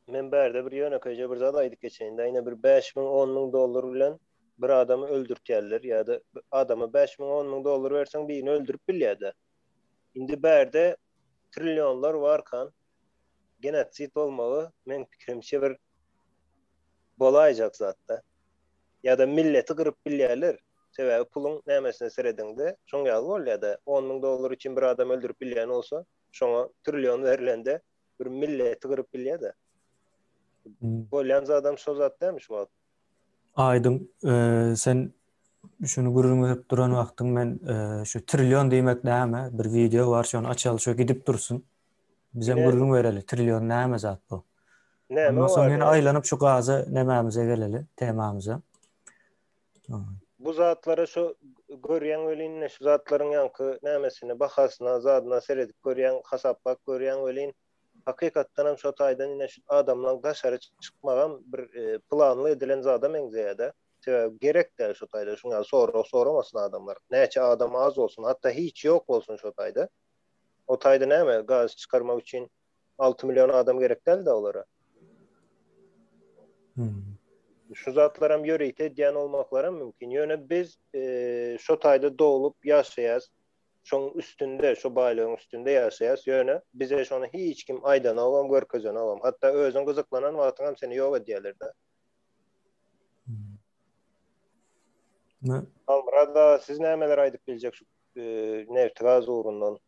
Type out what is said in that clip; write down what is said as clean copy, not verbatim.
Men bärde bir ýönekeýje bir zat aýdyp geçeýin-dä, ine bir 5000, 10000 dollar bilen bir adamy öldürtýärler ýa-da adama 5000, 10000 dollar berseň birini öldürip bilýär-dä. Indi bärde trillionlar barkan genosid bolmagy meň pikirimçe bir bolaýjak zat-da. Ýa-da milleti gyryp bilýärler. Sebäbi puluň nämesine serediňde şoň ýaly bolýar-da. 10000 dollar üçin bir adamy öldürip bilýän bolsa, şoňa trillion berlende bir milleti gyryp bilýär-de. Bolýan zadam şo zat dälmi şu wagt? Aýdyň, sen şuny gürrüň berip duran wagtyň men şu trillion diýmek näme? Bir wideo bar, şony açaly, şo gidip dursun. Bizem gürrüň bereli, trillion näme zat bu? Näme Ondan soň ýene aýlanyp şu gaza nemämize geleli, temamyza. Bu zatlara şu görýäň welin, şu zatlaryň ýaňky nämesine, bahasyna, zadyna seredip görýäň, hasaplap görýäň welin, hakykatdanam şo taýdan ine şu adamlaň daşary çykmagam bir planly edilen zada meňzeýär-de. Sebäbi gerek däl şo taýda şuň ýaly sorag soramasyn adamlar. Näçe adam az bolsun, hatda hiç ýok bolsun şo taýda. O taýda näme, gaz çykarmak üçin 6 million adam gerek däl-de olara. Şu zatlaram ýörite edýän bolmaklaram mümkin. Ýöne biz şo taýda doglup ýaşaýas. Şoň üstünde, şo baýlygyň üstünde ýaşaýas. Ýöne bize şony hiç kim aýdanogam, görkezenogam. Hatda özüň gyzyklanan wagtyňam seni ýok edýärler-de. Halmyrat aga, siz nämeler aýdyp biljek şu nebti-gaz ugrundan?